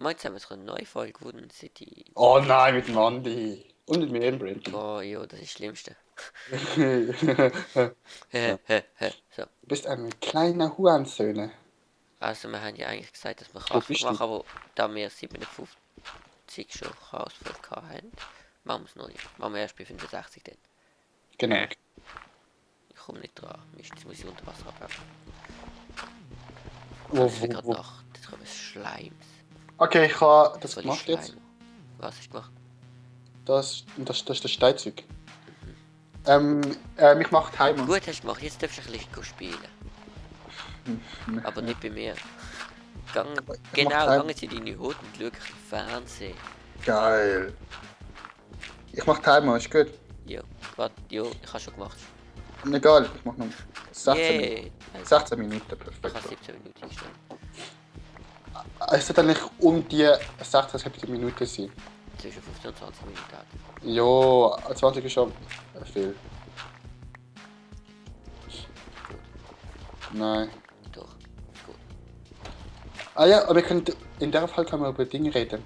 Meinst du, haben wir so eine neue Folge Wooden City? Oh nein, mit dem Andi. Und mit mir, Brandon. Oh jo, das ist das Schlimmste. So. So. Du bist ein kleiner Hurensöhne. Also wir haben ja eigentlich gesagt, dass wir Wo Kraftwerk bist du? machen, aber da wir 57 schon Kraftwerk haben, machen wir es noch nicht. Machen wir erst bei 65 dann. Genau. Ich komme nicht dran. Jetzt muss ich unter Wasser abwerfen. Wo, Es wird gerade wo? Nacht. Jetzt kommen Schleims. Okay, ich habe das So die gemacht jetzt. Schleim. Was hast du gemacht? Das ist das Steinzeug. Ich mache Timer. Gut hast du gemacht, jetzt darfst du ein bisschen spielen. Aber nicht bei mir. Gang, Ich mach genau, Timer. geh jetzt in deine Hut und schau ein bisschen Fernsehen. Geil. Ich mache Timer, ist gut. Jo, warte, jo, ich habe schon gemacht. Egal, ich mache noch 16 Minuten. Yeah. 16 Minuten, Ich habe perfekt. 17 Minuten einstellen. Es sollte eigentlich um die 16, 17 Minuten sein. Zwischen 15 und 20 Minuten hat. Jo, 20 ist schon viel. Nein. Doch, ist gut. Ah ja, aber wir können, in der Fall können wir über Dinge reden.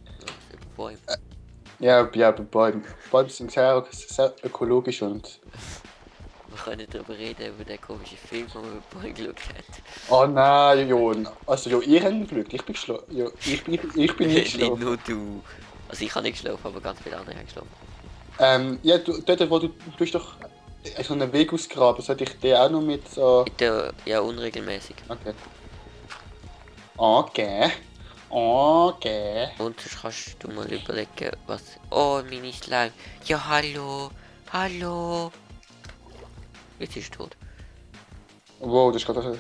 Ja, über Bäume. Ja, bei Bäumen. Bäume sind sehr ökologisch und... Wir können darüber reden, über den komischen Film, den wir über Bäume geschaut haben. Oh nein, Jon. Also, jo, ihr habt geschaut, ich bin geschlafen. Jo, ich bin nicht Nicht geschlafen. nur du. Also ich habe nicht geschlafen, aber ganz viele andere haben geschlafen. Ja, dort, wo du bist doch so einen Weg ausgraben, sollte ich den auch noch mit so... Ja, unregelmäßig. Okay. Und sonst kannst du mal überlegen, was... Oh, meine Slime. Ja, hallo. Hallo. Jetzt ist er tot. Wow, das war gerade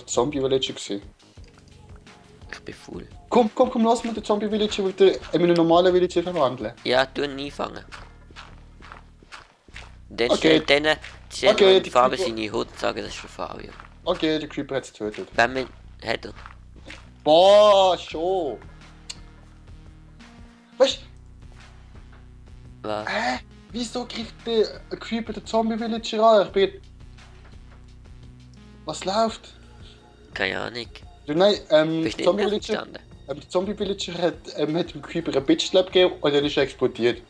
ein Zombie-Villager gewesen. Ich bin full. Komm, lass mal den Zombie-Villager wieder in einen normalen Villager verwandeln. Ja, tu ihn einfangen. Dann Okay. stellt denen Okay, die Farbe die- seine Hut und sagen, das ist für Fabio. Okay, der Creeper hat es getötet. Wenn man... Hat er. Boah, schon! Weißt Was? du, wieso greift der Creeper den Zombie-Villager an? Ich bin... Was läuft? Keine Ahnung. Du, nein, Bist du nicht Zombie-Villager... gestanden? Der Zombie-Villager hat dem Creeper ein Bitch-Slap gegeben und dann ist er explodiert.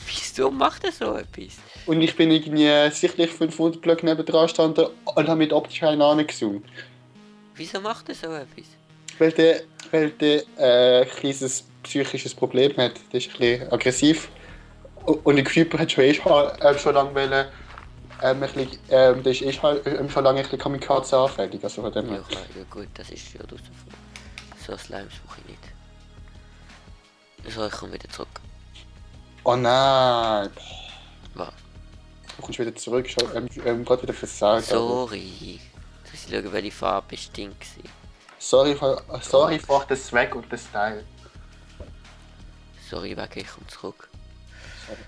Wieso macht er so etwas? Und ich bin irgendwie sicherlich 500 Blöcke neben dran gestanden und habe mit optisch keine Ahnung gesungen. Wieso macht er so etwas? Weil der ein kleines psychisches Problem hat. Der ist ein bisschen aggressiv. Und der Creeper hat schon lange wollen, der ist schon lange ein bisschen Kamikaze anfällig. Also von dem Ja, her. ja gut, das ist ja rausgekommen. So Slimes brauche ich nicht. So, ich komme wieder zurück. Oh nein! Was? Du kommst wieder zurück, schon gerade wieder versagt. Sorry. Jetzt muss ich schauen, welche Farbe bestimmt war. Sorry für den Swag und den Style. Sorry, wegen ich komme zurück.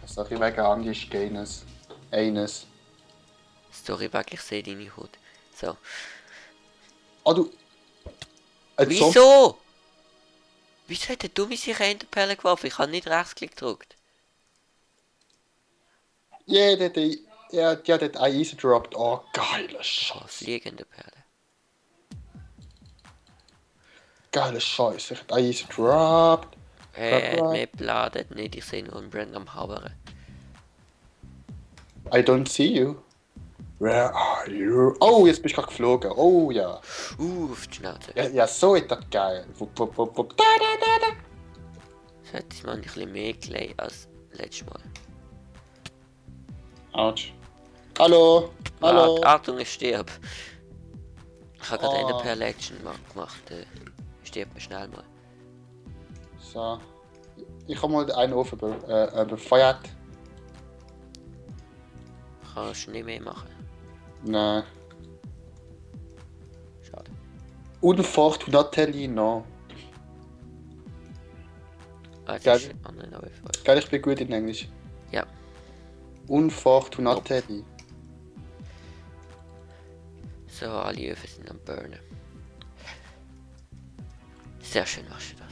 Sorry wegen Andi ist eines. Sorry, wegen ich sehe deine Haut. So. Ah, du... Ein Wieso? Wieso hat der Dumme sich eine Enderperle geworfen? Ich habe nicht Rechtsklick gedrückt. Ja, die hat ein Eis gedroppt. Oh, geiler Oh, Scheiß. fliegende Perle. Geiler Scheiß. Ich hab Eis gedroppt. Er hat mich beladen. Nicht, ich sehe nur einen Brand am Habern. I don't see you. Where are you? Oh, jetzt bist du gerade geflogen. Oh ja. Auf die Schnauze. Ja, so ist das geil. Wupp, wupp, wupp, wupp. Da. Das hätte ich mal ein bisschen mehr gelegt als letztes Mal. Autsch. Hallo. Hallo. Achtung, ich sterbe. Ich habe gerade Oh. Enderperle Action gemacht. Stirbt mir schnell mal. So. Ich habe mal einen Ofen befeuert. Kannst du nicht mehr machen. Nein. Schade. Unfortunately, no. Jetzt Geil. ist eine neue Folge. Geil, ich bin gut in Englisch. Ja. Unfortunately. So, alle Öfen sind am Burnen. Sehr schön machst du das.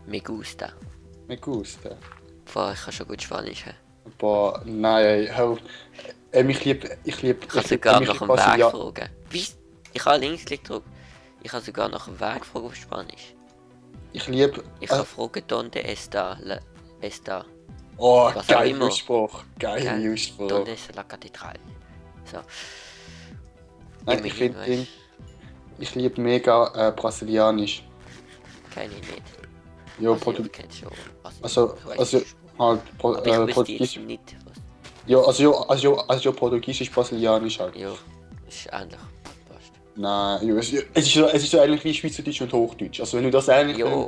Me gusta. Me gusta. Boah, ich kann schon gut Spanisch. He? Boah, nein, hör auf. Ich lieb. Ich kann sogar nach dem Weg fragen. Wie? Ich habe Linksklick gedrückt. Ich habe sogar nach dem Weg gefragt auf Spanisch. Ich liebe. Ich habe gefragt, ¿dónde está? Oh, Was auch geiler immer. Ausspruch. Geiler Gell? Ausspruch. ¿Dónde está la catedral? So. Nein, ich Immerhin, finde weißt ich liebe mega Brasilianisch. Keine nicht. Ja, Also, ich kenn schon. Also, ich weiss also, den Spruch. halt, Aber ich wüsste jetzt Portugiesisch. nicht, was. Ja, also Portugiesisch, Brasilianisch halt. Ja, ist ähnlich. Passt. Nein, ja, es ist so ähnlich wie Schweizerdeutsch und Hochdeutsch. Also wenn du das ähnlich Ja,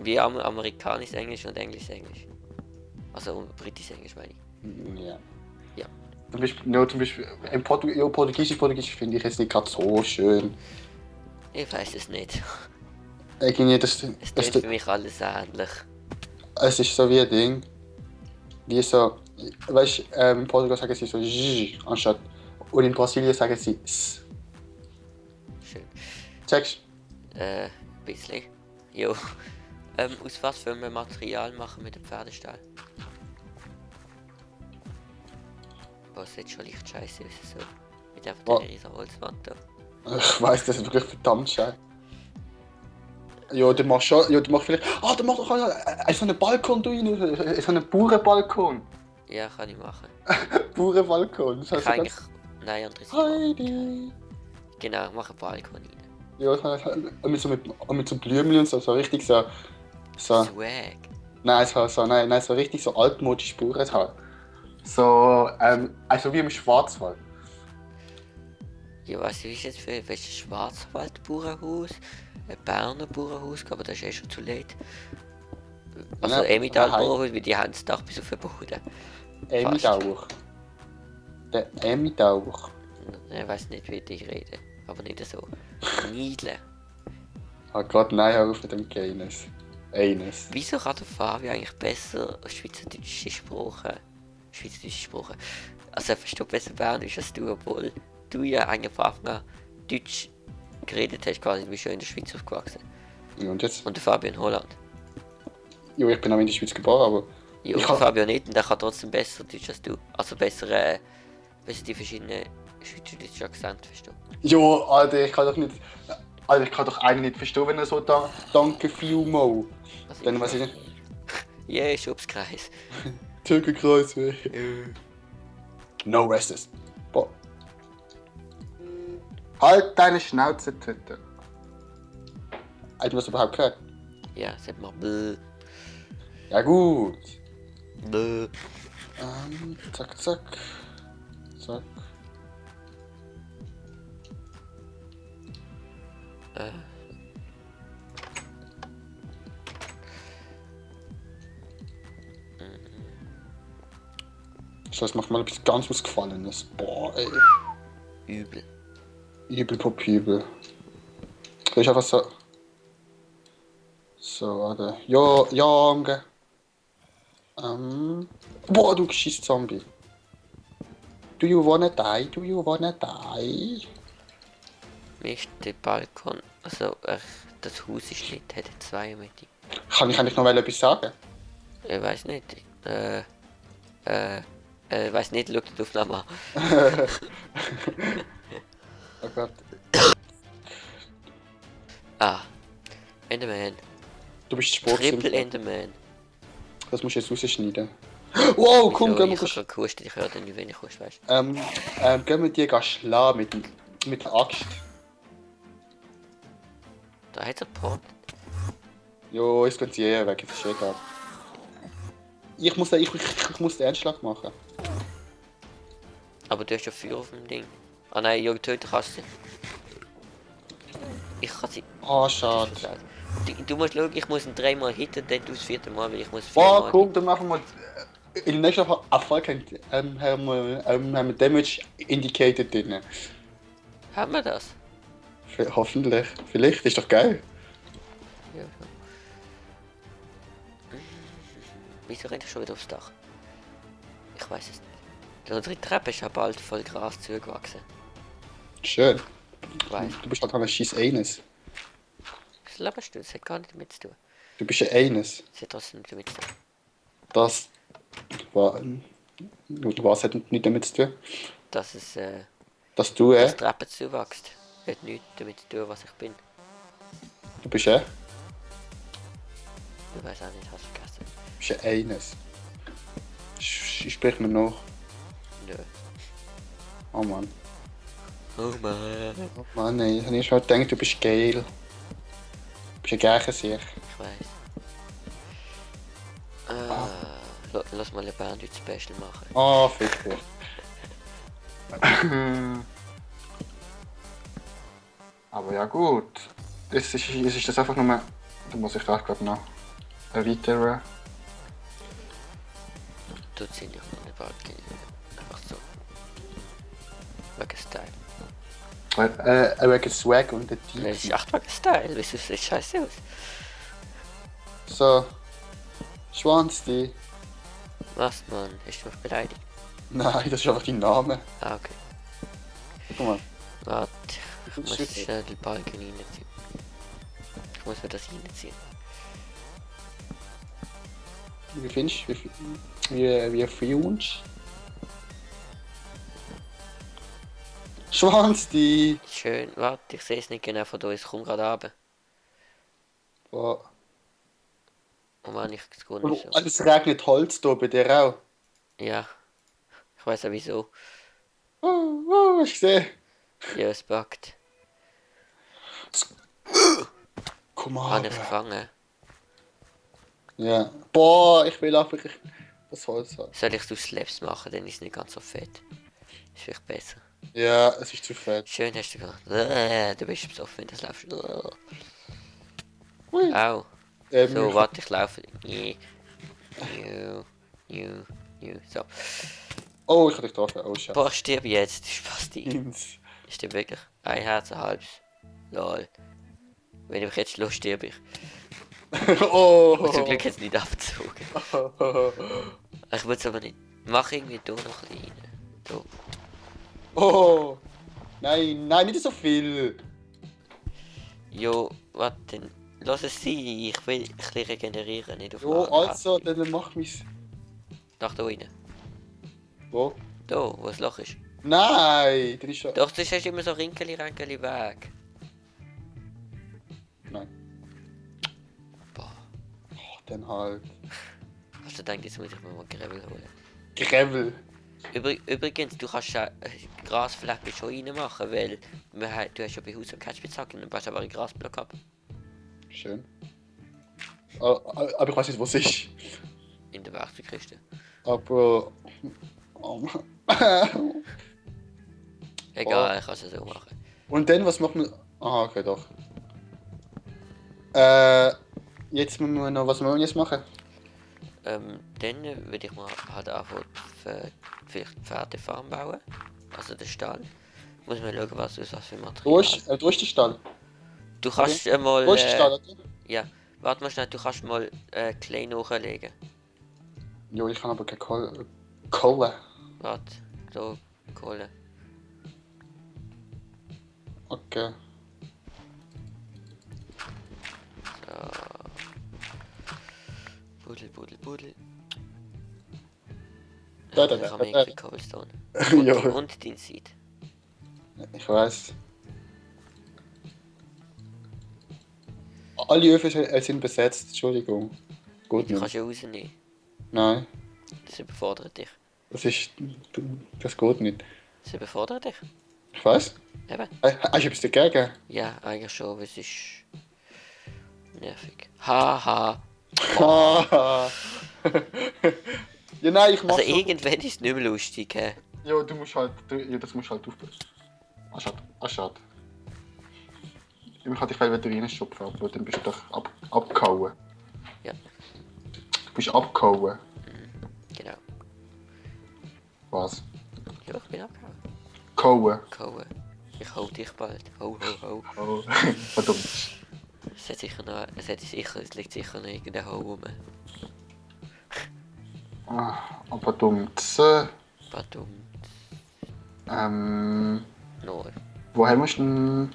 wie amerikanisch Englisch und Englisch Englisch. Also britisch Englisch meine ich. Ja. Ja. Zum Beispiel Portugiesisch finde ich jetzt nicht gerade so schön. Ich weiß es nicht. Irgendwie Es klingt für mich alles ähnlich. es ist so wie ein Ding. Wie so, weißt du, in Portugal sagen sie so j anstatt. Und in Brasilien sagen sie s. Schön. Checkst Ein bisschen. Jo. Aus was für einem Material machen wir den Pferdestall? Was jetzt schon leicht scheiße ist so. Mit einfach Oh. der riesen Holzwand da. Ich weiss, das ist wirklich verdammt scheiße. Ja, du machst schon. Ja, du machst vielleicht. Ah, du machst doch so einen Balkon rein. So einen Bauernbalkon. Ja, kann ich machen. Bauernbalkon. Das Ich heißt kann so eigentlich. Nein, anderes. Heidi. Genau, ich mache einen Balkon rein. Ja, mit so Blümchen und so, so richtig so. Swag. Nein, so richtig so altmodisch Bauern halt. So, also wie im Schwarzwald. Ja, weißt du, wie ist jetzt für ein Schwarzwald-Bauernhaus, ein Berner Bauernhaus, aber das ist eh schon zu late. Also Nein, Emmental-Bauernhaus, weil die haben das Dach bis auf den Boden. Emmental. Der Emmental. Ich weiß nicht, wie ich rede, aber nicht so. Niedle. Ah Gott, nein, hör auf mit dem Geines. Eines. Wieso kann der Fabio eigentlich besser Schweizerdeutsche Sprache? Also er versteht besser Berndeutsch als du, obwohl du ja eigentlich von Anfang an Deutsch geredet hast, quasi, du bist schon in der Schweiz aufgewachsen. Ja, und jetzt? Und der Fabio in Holland. Ja, ich bin auch in der Schweiz geboren, aber. Ja, Ich der hab- Fabio nicht, und der kann trotzdem besser Deutsch als du. Also besser, die verschiedenen schweizerdeutschen Akzente verstehen. Ja, Alter, ich kann doch nicht. Alter, ich kann doch einen nicht verstehen, wenn er so da. Danke vielmal. Also, Dann weiß ich nicht. ja, Schubskreis. Türkenkreuz. No restes. Boah. Halt deine Schnauze, Tüte. Hast du das überhaupt gehört? Ja, sag mal bäh, Ja, gut. bäh. Zack, zack. Zack. Das macht mal etwas ganz was Gefallenes. Boah, ey. Übel. Übel Popübel. Ich einfach so. So, warte. Ja, Junge. Boah, du scheiß Zombie. Do you wanna die? Do you wanna die? Mir ist der Balkon, also das Haus ist nicht, hat 2 Meter. Kann ich eigentlich noch mal etwas sagen? Ich weiß nicht. Weiß nicht, schau die Aufnahme an. Oh Gott. Ah. Enderman. Du bist Triple Sportsimpel. Enderman. Das musst du jetzt rausschneiden. Wow, komm, gehen Ich wir, habe gehustet, ich höre dann nicht, wenn ich huste, weißt gehen wir die schlagen mit der Axt. du. Da hat er Port. Jo, jetzt geht sie eh weg, das ist egal. Ich muss den Endschlag machen. Aber du hast ja Feuer auf dem Ding. Ah nein, ja, töten kannst du. Ich kann sie. Ah, schade. Du musst schauen, ich muss ihn 3-mal hitten, dann du das 4. Mal, weil ich muss 4 Boah, Mal komm, dann machen wir. In der nächsten Folge haben wir Damage Indicated drin. Haben wir das? Hoffentlich. Vielleicht, ist doch geil. Ja. Wieso rennt ich schon wieder aufs Dach? Ich weiß es nicht. Unsere Treppe ist ja bald voll Gras zugewachsen. Schön. Ich weiß. Du bist halt ein scheiß Eines. Was laberst du? Das hat gar nicht damit zu tun. Du bist ein Eines. Das hat trotzdem nicht damit zu tun. Das war. Was hat nicht damit zu tun? Dass es, Dass du, dass die Treppe zuwächst, hat nichts damit zu tun, was ich bin. Du bist Ich weiß auch nicht, hast du vergessen. eines. Sprich mir noch. Nö. Oh Mann. Oh Mann. Oh Mann, ey. Ich habe schon gedacht, du bist geil. Du bist ein Gärchensicht. Ich weiß. Lass mal ein Bandit-Special machen. Oh, fick dich. Aber ja gut. Ist das einfach nur... Da muss ich das gerade noch erweitern. Du ziehst nicht mal eine Balken. Einfach so. Wegen Style. Wegen Swag und der Das Team. ist echt wegen Style. Wieso sieht scheiße aus? So. Schwanzti. Was, Mann? Hast du mich beleidigt? Nein, das ist einfach dein Name. Ah, okay. Guck mal. Warte. Ich Das muss ist okay. schnell die Balken reinziehen. Ich muss mir das reinziehen. Wie findest du? Wie fühlst du? Schwanzti. Schön. Warte, ich sehe es nicht genau von da. Ich komme gerade runter. Oh. Oh Mann, ich es gut nicht so. Und es regnet Holz da bei dir auch. Ja. Ich weiß auch wieso. Oh, ich sehe. Ja, es backt. Komm Habe mal. ich gefangen. Ja. Boah, ich will einfach das Holz haben. Soll ich so Slaps machen, dann ist es nicht ganz so fett. Ist vielleicht besser. Ja, es ist zu fett. Schön hast du gemacht. Du bist besoffen, wenn du laufst. Ui. Au. Ähm, So, warte, ich laufe. So. Oh, ich habe dich getroffen. Oh, Scheiße. Boah, stirb jetzt, du Spasti. Stimmt's. Ich stirb wirklich. Ein Herz, ein halbes. Lol. Wenn ich mich jetzt los, stirb ich. Oh. Zum Glück jetzt nicht abgezogen. Ich will es aber nicht. Mach irgendwie da noch ein bisschen rein. So. Oh. Nein, nein, nicht so viel. Jo, warte denn. Lass es sein. Ich will ein bisschen regenerieren, nicht auf Jo, Arm. also, dann mach mich. Nach da rein. Wo? Da, wo das Loch ist. Nein, das ist schon. Doch, das ist immer so Rinkeli weg. Nein. Boah. Oh, dann halt. Hast du gedacht, jetzt muss ich mir mal Gravel holen? Gravel. Übrigens, du kannst ja Grasflecken schon reinmachen, weil du hast ja bei Haus und Catchspitzhacken, dann passt aber einen Grasblock ab. Schön. Aber ich weiß nicht, wo es ist. In der Werkzeugkiste. Aber. Oh Mann. Egal, ich kann es so machen. Und dann, was machen wir. Ah, okay, doch. Jetzt müssen wir noch. Was wollen wir jetzt machen? Dann würde ich mal halt einfach vielleicht Pferdefarm bauen. Also den Stall. Muss man schauen, was für Material. Du hast den Stall. Du kannst mal. Du hast den Stall, oder? Ja, warte mal schnell, du kannst mal klein nachlegen. Jo, ich kann aber keine Kohle. Warte, da Kohle. Okay. So. Buddel. Da. Ich habe irgendwie Cobblestone. Ja. Und den Seed. Ich weiß. Alle Öfen sind besetzt, Entschuldigung. Gut, Die nicht. kannst du ja rausnehmen. Nein, Das überfordert dich. das geht nicht. Das überfordert dich. Ich weiß. Eben. Hast du etwas dagegen? Ja, eigentlich schon, aber es ist nervig. Haha. Haha. Ja, nein, ich mach Also so. irgendwann ist es nicht mehr lustig, hä? Ja, du musst halt. Ja, das musst halt aufpassen. Schade. Ich kann dich wieder reinstopfen, aber dann bist du doch abgehauen. Ja. Du bist abgehauen. Genau. Was? Ja, ich bin abgehauen. Gehauen. Ich hau dich bald. Ho. Oh, verdammt. Es liegt sicher noch irgendein Ho rum. Verdammt. Badum. No. Wo haben wir denn?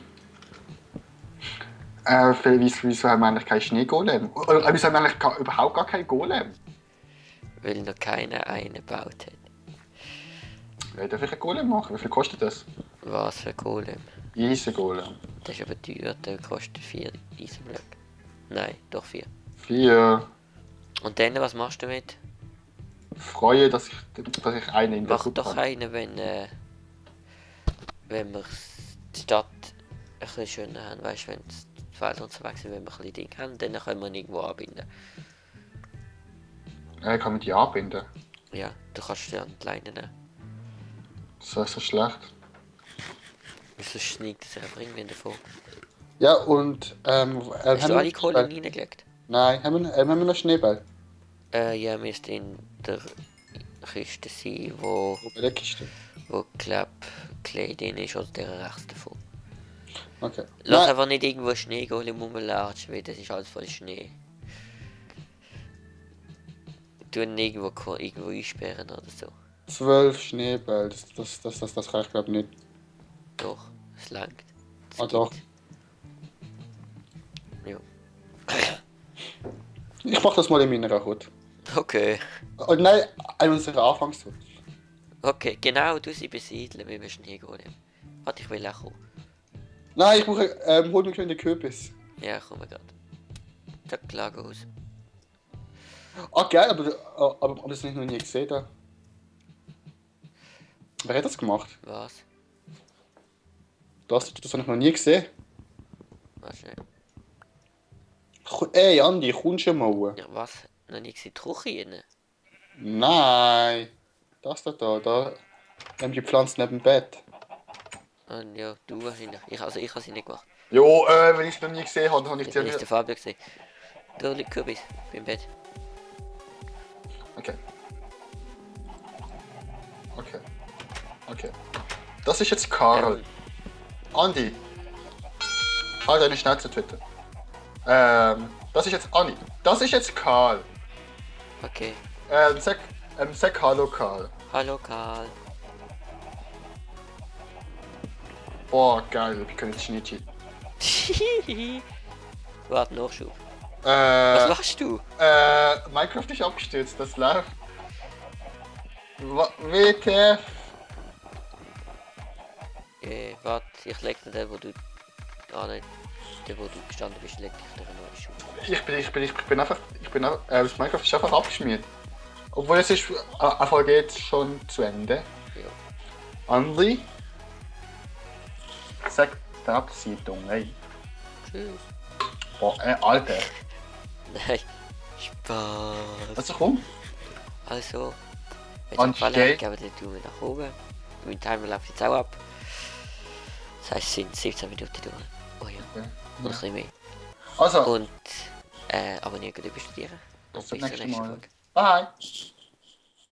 Wieso haben wir eigentlich keinen Schneegolem? Oder wieso haben wir eigentlich überhaupt gar keinen Golem? Weil noch keiner einen gebaut hat. Darf ich einen Golem machen? Wie viel kostet das? Was für Golem? Easy Golem. Das ist aber teuer, der kostet 4 Eisenblöcke. Nein, doch 4. 4. Und dann, was machst du damit? Freue, dass ich einen in der Mach Gruppe doch habe. einen, wenn wir die Stadt ein bisschen schöner haben, weißt du, wenn die Felder und so weg sind, wenn wir ein bisschen Ding haben, dann können wir ihn irgendwo anbinden. Kann man die anbinden? Ja, du kannst die an die Leine nehmen. Das ist so schlecht. Wieso schneigt das einfach irgendwie in den Vogel? Ja, und Hast du alle Kohle reingelegt? Nein, haben wir noch Schneeball? Ja, müsste in der Kiste sein, wo Bei der Kiste. glaub, Clay drin ist oder der rechts davon. Okay. Lass Nein, einfach nicht irgendwo Schneegolem rumlatschen, weil das ist alles voll Schnee. Tu ihn irgendwo einsperren oder so. 12 Schneeball, das reicht glaube ich nicht. Doch, es langt. Es Ah doch. gibt- Ja. Ich mach das mal in meiner Route. Okay. Oh nein, an unserer Anfangsroute. Okay, genau, du sie besiedeln mit dem Schneegolem. Warte, ich will auch kommen. Nein, ich brauche, hol mir schnell den Kürbis. Ja, komm grad. Zack, Lagerhaus. Ah geil, aber das habe ich noch nie gesehen da. Wer hat das gemacht? Was? Das habe ich noch nie gesehen. Was schnell? Ey Andi, kommst du mal? Ja, was? Noch nie gesehen, Truchinen? Nein. Das da. Die Pflanzen neben dem Bett. Ah, ja, du wahrscheinlich. Ich habe sie nicht gemacht. Jo, wenn ich es noch nie gesehen habe, dann habe ich Ich dir bin nicht der Fabio gesehen. Da liegt Kürbis beim Bett. Okay. Das ist jetzt Karl. Andi. Halt deine Schnauze, Twitter. Das ist jetzt Andi. Das ist jetzt Karl. Okay. Sag Hallo Karl. Hallo Karl. Boah, geil, wir können jetzt Schnitti. Warte, Nachschub. Was machst du? Minecraft ist abgestürzt, das läuft. WTF? Warte, ich leg dir den, wo du... Ah nein, der, wo du gestanden bist, leg ich dir einen neuen Schuh. Ich bin einfach, das Minecraft ist einfach abgeschmiert. Obwohl es ist, einfach geht schon zu Ende. Ja. Andi? Sag Verabschiedung, ey. Tschüss. Boah, Alter. Nein, Spaß. Also komm. Also, wenn es Und gefallen stell- hat, geben wir den Daumen nach oben. Mein Timer läuft jetzt auch ab. Das heisst, es sind 17 Minuten durch. Oh ja, Ja. und ein bisschen mehr. Also, Und abonnieren und überstudieren. bis Und zum bis zur nächsten nächsten Mal. Folge. Bye.